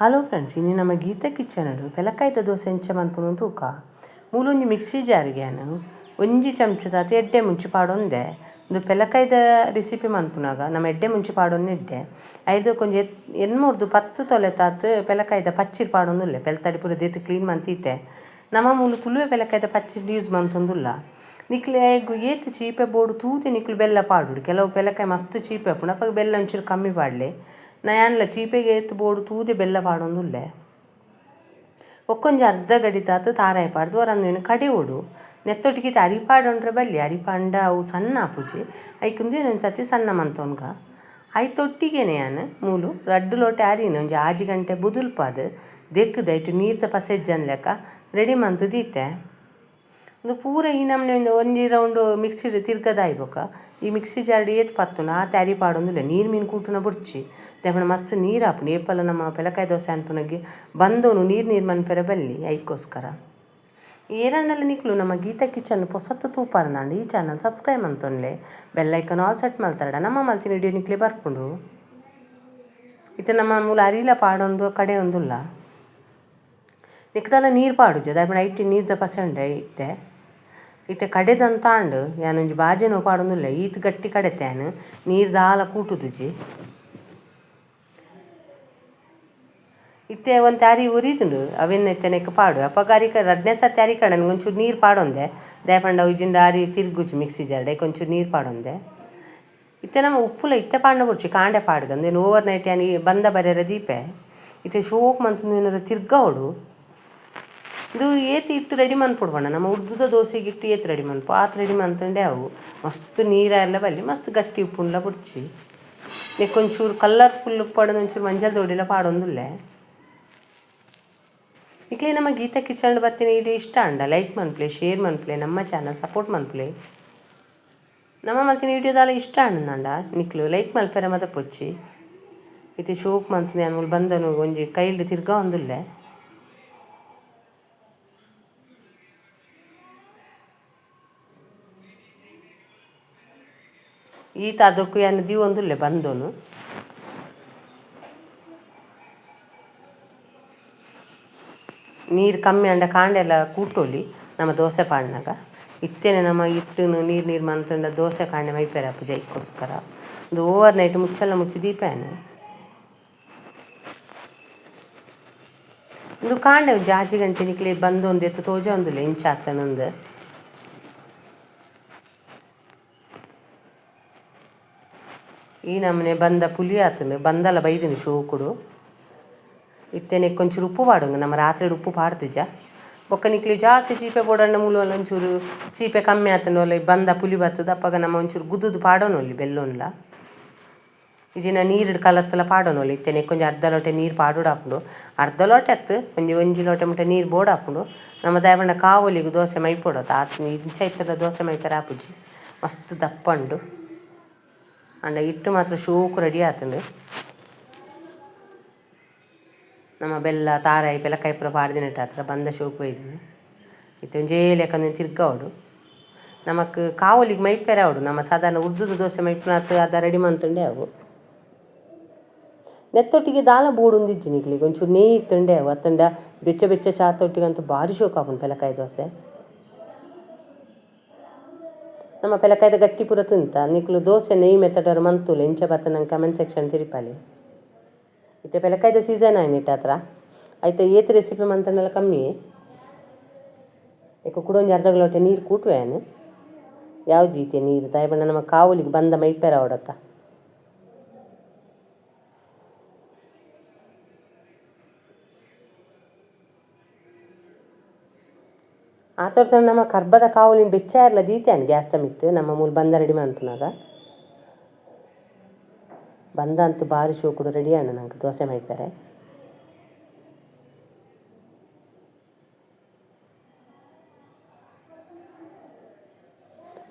Hello friends, ಇನಿ ನಮ್ಮ Gita kitchen ಪೆಲಕಾಯಿದ dosa ಎಂಚ ಮನ್ಪುನು ತೂಕ. ಮೂಲೊಂಜಿ ಮಿಕ್ಸಿ ಜಾರ್ಗ್ಯಾನ್ ಒಂಜಿ ಚಮಚದಾತ್ ಎಡ್ಡೆ ಮುಂಚಿ ಪಾಡೊಂದೆ. ಉಂದು ಪೆಲಕಾಯಿದ ರೆಸಿಪಿ ಮನ್ಪುನಾಗ ನಮ್ಮ ಎಡ್ಡೆ ಮುಂಚಿ ಪಾಡೊಂದು ಎಡ್ಡೆ. ಐದು ಕೊಂಜಿ ಎನ್ಮೂರ್ದು 10 ತೊಲೆತಾತ್ ಪೆಲಕಾಯಿದ ಪಚ್ಚಿರ್ ಪಾಡೊಂದುಲ್ಲೆ. ಪೆಲ್ತಡಿ ಪೂರ ದೇತ್ ಕ್ಲೀನ್ ಮಂತೀತೆ. ನಮ್ಮ ಮೂಲು ತುಳುವೆ ಪೆಲಕಾಯಿದ ಪಚ್ಚಿರ್ ಯೂಸ್ ಮಂತೊಂದುಲ್ಲ. ನಿಕ್ಲೆ ಏತ್ ಚೀಪೆ ಬೋಡು ತೂತೆ ನಿಕ್ಲು ಬೆಲ್ಲ ಪಾಡೋಡು. ಕೆಲವು ಪೆಲಕಾಯಿ ಮಸ್ತ್ ಚೀಪೆ ಆಪುಂಡು, ಅಪಗ ಬೆಲ್ಲ ಒಂಚೂರು ಕಮ್ಮಿ ಪಾಡ್ಲೆ. ನಾ ಯಾನ್ಲ ಚೀಪೆಗೆ ಏತ್ ಬೋಡು ತೂದೆ ಬೆಲ್ಲ ಪಾಡೊಂದುಲ್ಲೆ. ಒಕ್ಕೊಂಜಿ ಅರ್ಧ ಗಡಿತಾತ್ ತಾರಾಯಿ ಪಾಡ್ದು ಒರಂದೇನು ಕಡೆಯೋಡು. ನೆತ್ತೊಟ್ಟಿಗೆ ಅರಿ ಪಾಡೊಂಡ್ರೆ ಬಲ್ಲಿ, ಅರಿ ಪಾಂಡ ಅವು ಸಣ್ಣ ಆಪುಜಿ. ಐಕುಂದು ಒಂಜಿ ಸರ್ತಿ ಸಣ್ಣ ಮಂತೊನ್ಗ. ಐತೊಟ್ಟಿಗೆನೆ ಯಾನ್ ಮೂಲು ರಡ್ಡ್ ಲೋಟೆ ಅರಿನ ಒಂಜಿ 6 ಗಂಟೆ ಬುದುಲ್ಪಾದ್ ದೆಕ್ಕುದು ಐಟ್ ನೀರ್ದ ಪಸೆಜ್ಜನ್ ಲೆಕ್ಕ ರೆಡಿ ಮಂತ್ ದೀತೆ. ಉಂದು ಪೂರ ಈ ನಮೂನೆ ಒಂಜಿ ರೌಂಡ್ ಮಿಕ್ಸಿಡ್ ತಿರ್ಗದಾಯಿ ಬೊಕ ಈ ಮಿಕ್ಸಿ ಜಾರ್ಡ್ ಏತ್ ಪತ್ತುಂಡು ಆತೆ ಅರಿ ಪಾಡೊಂದುಲ್ಲೆ. ನೀರು ಮೀನು ಕೂಟುನ ಬೊಡ್ಚಿ, ದಾಯೆ ಮಸ್ತ್ ನೀರು ಆಪುಂಡು. ಏಪಲ ನಮ್ಮ ಪೆಲಕಾಯಿ ದೋಸೆ ಅನ್ಪುನಗೆ ಬಂದೋನು ನೀರು ನೀರು ಮನ್ಪೆರೆ ಬಲ್ಲಿ, ಐಕ್ಕೋಸ್ಕರ. ಏರಾಂಡಲ ನಿಕ್ಲು ನಮ್ಮ ಗೀತಾ ಕಿಚನ್ ಪೊಸತ್ತು ತೂಪಾರ್ದಾಂಡ ಈ ಚಾನಲ್ ಸಬ್ಸ್ಕ್ರೈಬ್ ಮಂತೊನ್ಲೆ. Bell icon all set ಮಲ್ತಾರಡ ನಮ್ಮ ಮಲ್ತಿನ ವಿಡಿಯೋ ನಿಕ್ಲೆ ಬರ್ಪುಂಡು. ಇತ್ತೆ ನಮ್ಮ ಮೂಲ ಅರಿಲ ಪಾಡೊಂದು ಕಡೆ ಒಂದುಲ್ಲ. ನಿಕ್ದಲ ನೀರು ಪಾಡುಜ, ದಾಯೆ ಐಟ್ ನೀರ್ದ ಪಸೆ ಉಂಡೆ. ಇತ್ತೆ ಇತ್ತೆ ಕಡೆದಂತ ಆಂಡ್ ಯಾನೊಂಜಿ ಬಾಜೆನೋ ಪಾಡೊಂದುಲ್ಲೆ. ಈತ್ ಗಟ್ಟಿ ಕಡೆತೆ ಯಾನ್, ನೀರು ದಾಲ ಕೂಟುದುಜಿ. ಇತ್ತೆ ಒಂತೆ ಅರಿ ಉರಿದುಂಡು, ಅವೆನ್ ಇತ್ತೆ ನೆಕ್ ಪಾಡು. ಅಪಗ ಅರಿ ರಡ್ಡನೇ ಸರ್ತಿ ಅರಿ ಕಡೆ ಒಂಚೂರು ನೀರು ಪಾಡೊಂದೆ. ದಾಯೆ ಪಂಡ ಅವು ಇಜ್ಜಿಂಡ ಅರಿ ತಿರ್ಗುಜಿ ಮಿಕ್ಸಿ ಜಾರ್ಡ್, ಒಂಚೂರು ನೀರು ಪಾಡೊಂದೆ. ಇತ್ತೆ ನಮ್ಮ ಉಪ್ಪುಲ ಇತ್ತೆ ಪಾಡ್ನ ಬೊಡ್ಚಿ, ಕಾಂಡೆ ಪಾಡ್ಗ. ಅಂದೇನು ಓವರ್ ನೈಟ್ ಯಾನ್ ಬಂದ ಬರ್ಯರ ದೀಪೆ. ಇತ್ತೆ ಶೋಕ್ ಮಂತೊಂದು ಏನಾರ ತಿರ್ಗಾವಡು. ಇದು ಏತ್ ಹಿಟ್ಟು ರೆಡಿ ಮನ್ಪೊಡು ನಮ್ಮ ಉದ್ದುದ ದೋಸೆಗೆ ಹಿಟ್ಟು ಏತ್ ರೆಡಿ ಮನ್ಪು ಆತ್ ರೆಡಿ ಮಂತಂಡೆ ಅವು. ಮಸ್ತ್ ನೀರೆಲ್ಲ ಬಲ್ಲಿ, ಮಸ್ತ್ ಗಟ್ಟಿ ಉಪ್ಪುಂಡ್ಲ ಬೊಡ್ಚಿ. ನೆಕ್ ಒಂಚೂರು ಕಲರ್ಫುಲ್ ಉಪ್ಪಡ್ ಒಂಚೂರು ಮಂಜಲ್ ದೊಡಿಲ ಪಾಡೊಂದುಲ್ಲೆ. ನಿಕ್ಲೆ ನಮ್ಮ ಗೀತಾ ಕಿಚನ್ ಬತ್ತಿನ ಇಡೀ ಇಷ್ಟ ಅಂಡ ಲೈಕ್ ಮನ್ಪುಲೆ, ಶೇರ್ ಮನ್ಪುಲೆ, ನಮ್ಮ ಚಾನಲ್ ಸಪೋರ್ಟ್ ಮನ್ಪುಲೆ. ನಮ್ಮ ಮಲ್ತಿನ ವಿಡಿಯೋದಾಲ ಇಷ್ಟ ಅಂಡ ನಿಕ್ಲು ಲೈಕ್ ಮಲ್ಪೆರೆ ಮತ ಪೊಚ್ಚಿ. ಇತ್ತೆ ಶೋಕ್ ಮಂತ್ನಿ ಮೂಲು ಬಂದನು ಒಂಜಿ ಕೈಲ್ಡ್ ತಿರ್ಗಾ ಒಂದುಲ್ಲೆ. ಈತ ಅದಕ್ಕೂ ಯಾನ್ ದೀವೊಂದುಲ್ಲೆ ಬಂದೋನು. ನೀರು ಕಮ್ಮಿ ಅಂಡ ಕಾಂಡೆಲ್ಲ ಕೂಟೋಲಿ ನಮ್ಮ ದೋಸೆ ಪಾಡ್ನಾಗ. ಇತ್ತೇನೆ ನಮ್ಮ ಹಿಟ್ಟನ್ನು ನೀರು ನೀರು ಮಂತಂಡ ದೋಸೆ ಕಾಂಡೆ ಮೈಪೆರೆ ಆಪುಜಿ, ಐಕ್ಕೋಸ್ಕರ. ಒಂದು ಓವರ್ ನೈಟ್ ಮುಚ್ಚಲ್ಲ ಮುಚ್ಚಿ ದೀಪೇನೆ. ಉಂದು ಕಾಂಡೆ ಒಂಜಿ 6 ಗಂಟೆ ನಿಕ್ಲೆ ಬಂದೊಂದು ಎತ್ತು ತೋಜೊಂದುಲ್ಲೆ ಇಂಚ ಆತನಂದು. ಈ ನಮೂನೆ ಬಂದ ಪುಲಿ ಆತನು, ಬಂದಲ ಬೈದಿನಿ ಶೋಕುಡು. ಇತ್ತೆನೆ ಒಂಚೂರು ಉಪ್ಪು ಪಾಡುಂగు, ನಮ್ಮ ರಾತ್ರಿ ಉಪ್ಪು ಪಾಡ್ತಿಜ. ಬೊಕ್ಕ ನಿಕ್ಲೆ ಜಾಸ್ತಿ ಚೀಪೆ ಬೋಡಂಡ ಮೂಲು ಒಂಚೂರು ಚೀಪೆ ಕಮ್ಮಿ ಆತಂಡ ಬಂದ ಪುಲಿ ಬತ್ತದ, ಅಪಗ ನಮ್ಮ ಒಂಚೂರು ಗುದ್ದುದು ಪಾಡೋನೊಲಿ ಬೆಲ್ಲೊನ್ಲ. ಇಜಿನ ನೀರುಡು ಕಲತ್ತಲ ಪಾಡೋನೊಲಿ. ಇತ್ತೆನೆ ಕೊಂಚ ಅರ್ಧ ಲೋಟೆ ನೀರು ಪಾಡೋಡು. ಅರ್ಧ ಲೋಟೆ ಅತ್ತು, ಒಂಜಿ ಒಂಜಿ ಲೋಟೆ ಮುಟ್ಟ ನೀರು ಬೋಡಾಪುಂಡು. ನಮ್ಮ ದಾಯೆ ಕಾವೊಲಿಗ್ ದೋಸೆ ಮೈಪೊಡು ಆತ್, ಇಂಚ ಇತ್ತದ ದೋಸೆ ಮೈಪೆರೆ ಆಪುಜಿ, ಮಸ್ತ್ ದಪ್ಪ ಉಂಡು. ಅಂಡ ಹಿಟ್ಟು ಮಾತ್ರ ಶೋಕು ರೆಡಿ ಆತುಂಡು. ನಮ್ಮ ಬೆಲ್ಲ ತಾರಾಯಿ ಪೆಲಕಾಯಿ ಪೂರ ಪಾಡ್ದಿನೆಟ್ ಆತ್ರ ಬಂದ ಶೋಕು ಬೈದಿನಿ. ಇತ್ತೆ ಒಂಜೇ ಲೆಕ್ಕ ತಿರ್ಗಾವಡು. ನಮಕ್ ಕಾವೊಲಿಗ್ ಮೈಪೆರೆ ಆವಡು. ನಮ್ಮ ಸಾಧಾರಣ ಉದ್ದುದ ದೋಸೆ ಮೈಪುನಾತ್ ಅದ ರೆಡಿ ಮಂತುಂಡೆ ಅವು. ನೆತ್ತೊಟ್ಟಿಗೆ ದಾಲ ಬೋಡುಂದಿಜ್ಜಿ ನಿಕ್ಲೆಗ್, ಒಂಚೂರು ನೆಯ್ಯಿ ಇತ್ತುಂಡೆ ಅವು. ಅತ್ತಂಡ ಬೆಚ್ಚ ಬೆಚ್ಚ ಚಾತೊಟ್ಟಿಗೆ ಅಂತೂ ಭಾರಿ ಶೋಕು ಆಪುಂಡು ಪೆಲಕಾಯಿ ದೋಸೆ. ನಮ್ಮ ಪೆಲಕಾಯಿದ ಗಟ್ಟಿ ಪೂರ ತಿಂತ ನಿಕ್ಲು ದೋಸೆ ನೆಯ್ಯಿ ಮೆತ್ತಡರ್ ಮಂತುಲೆ ಇಂಚ ಬತ್ತ ನಂಗೆ ಕಮೆಂಟ್ ಸೆಕ್ಷನ್ ತಿರಿಪಾಲೆ. ಇತ್ತೆ ಪೆಲಕಾಯಿದ ಸೀಸನ್ ಆಯ್ನಿಟ್ ಆತ್ರ ಐತೆ ಏತ್ ರೆಸಿಪಿ ಮಂತಂಡಲ ಕಮ್ಮಿ. ಇಕ ಕುಡೊಂಜಿ ಅರ್ಧ ಲೋಟೆ ನೀರು ಕೂಟುವೆ ಯಾವ ಜೀತೆ ನೀರು ದಾಯೆ ಪಂಡ ನಮ್ಮ ಕಾವಲಿಗೆ ಬಂದ ಮೈಪೆರ ಅವಡತ್ತ. ಆತೊರ್ತನ ನಮ್ಮ ಕರ್ಬದ ಕಾವಲಿನ ಬೆಚ್ಚ ಇರಲ ದೀತೆ ಗ್ಯಾಸ್ ಮಿತ್ತು ನಮ್ಮ ಮೂಲು ಬಂದ ರೆಡಿ ಮನ್ಪುನಾಗ. ಬಂದ ಅಂತೂ ಭಾರಿ ಶೋಕುಡು ರೆಡಿ ಆಂಡ್ ನಂಗೆ ದೋಸೆ ಮೈಪೆರೆ.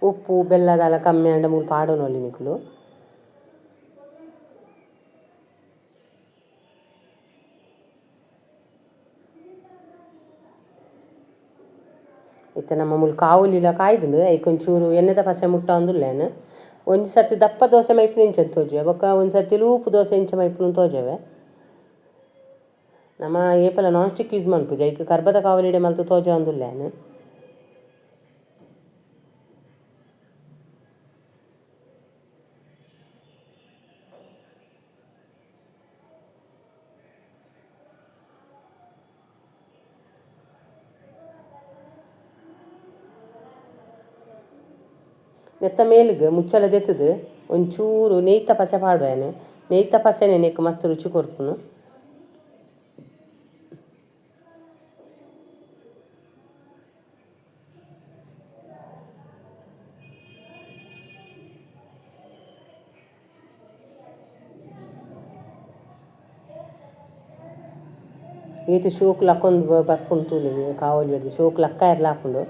ಉಪ್ಪು ಬೆಲ್ಲದಾಲ ಕಮ್ಮಿ ಆಂಡ ಮೂಲು ಪಾಡೊನೊಲಿ ನಿಕುಲು. ಇತ್ತೆ ನಮ್ಮ ಮೂಲು ಕಾವಲಿಲ ಕಾಯ್ದುಂಡು. ಐಕ್ ಒಂಚೂರು ಎಣ್ಣೆದ ಪಸೆ ಮುಟ್ಟಾವೊಂದುಲ್ಲೆನ್. ಒಂಜಿ ಸರ್ತಿ ದಪ್ಪ ದೋಸೆ ಮೈಪುನ ಇಂಚ ತೋಜುವೆ, ಬೊಕ್ಕ ಒಂಜಿ ಸರ್ತಿ ಲೂಪು ದೋಸೆ ಇಂಚ ಮೈಪುನ ತೋಜುವೆ. ನಮ ಏಪಲ ನಾನ್ ಸ್ಟಿಕ್ ಯೂಸ್ ಮನ್ಪುಜ ಐಕ್ ಕರ್ಬದ ಕಾವಲಿಡೆ ಮಲ್ತ್ ತೋಜಾವೊಂದುಲ್ಲೆ. ನೆತ್ತ ಮೇಲ್ಗ್ ಮುಚ್ಚಳ ದೆತ್ತುದು ಒಂಚೂರು ನೆಯ್ತ ಪಸೆ ಪಾಡುವೆನು. ನೆಯ್ತ ಪಸೆನೆ ನೆಕ್ ಮಸ್ತ್ ರುಚಿ ಕೊರ್ಪುನು. ಏತ್ ಶೋಕು ಲಕ್ಕೊಂದು ಬರ್ಪುಂಡು ತೂಲೆ ಕಾವಲಿ ಶೋಕು ಲಕ್ಕ ಇರ್ಲ ಆಪುಂಡು.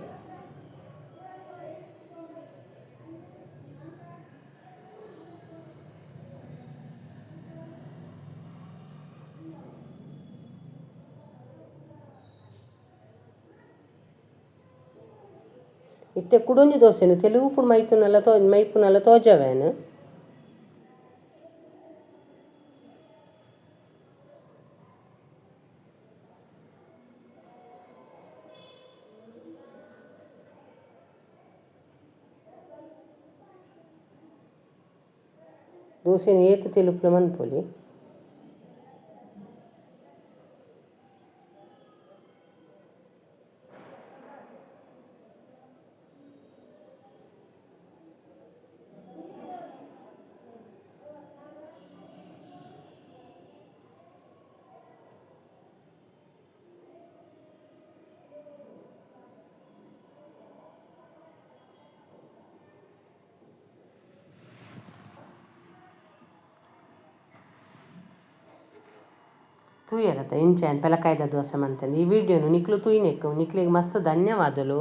ಇತ್ತೆ ಕುಡೊಂಜಿ ದೋಸೆನ್ ತೆಲುಪುಡು ಮೈತುನಲ ತೋ ಮೈಪುನಲ ತೋಜವೇನು. ದೋಸೆನ್ ಏತ್ ತೆಲುಪುಲ ಮನ್ಪೊಲಿ. ತೂಯರತ ಇಂಚ ಪೆಲಕಾಯ್ದ ದೋಸೆ ಮಂತಂದು ಈ ವಿಡಿಯೋನು ನಿಕ್ಲು ತೂಯಿನೆಕ್ಕು ನಿಕ್ಲೆಗ್ ಮಸ್ತ್ ಧನ್ಯವಾದಲು.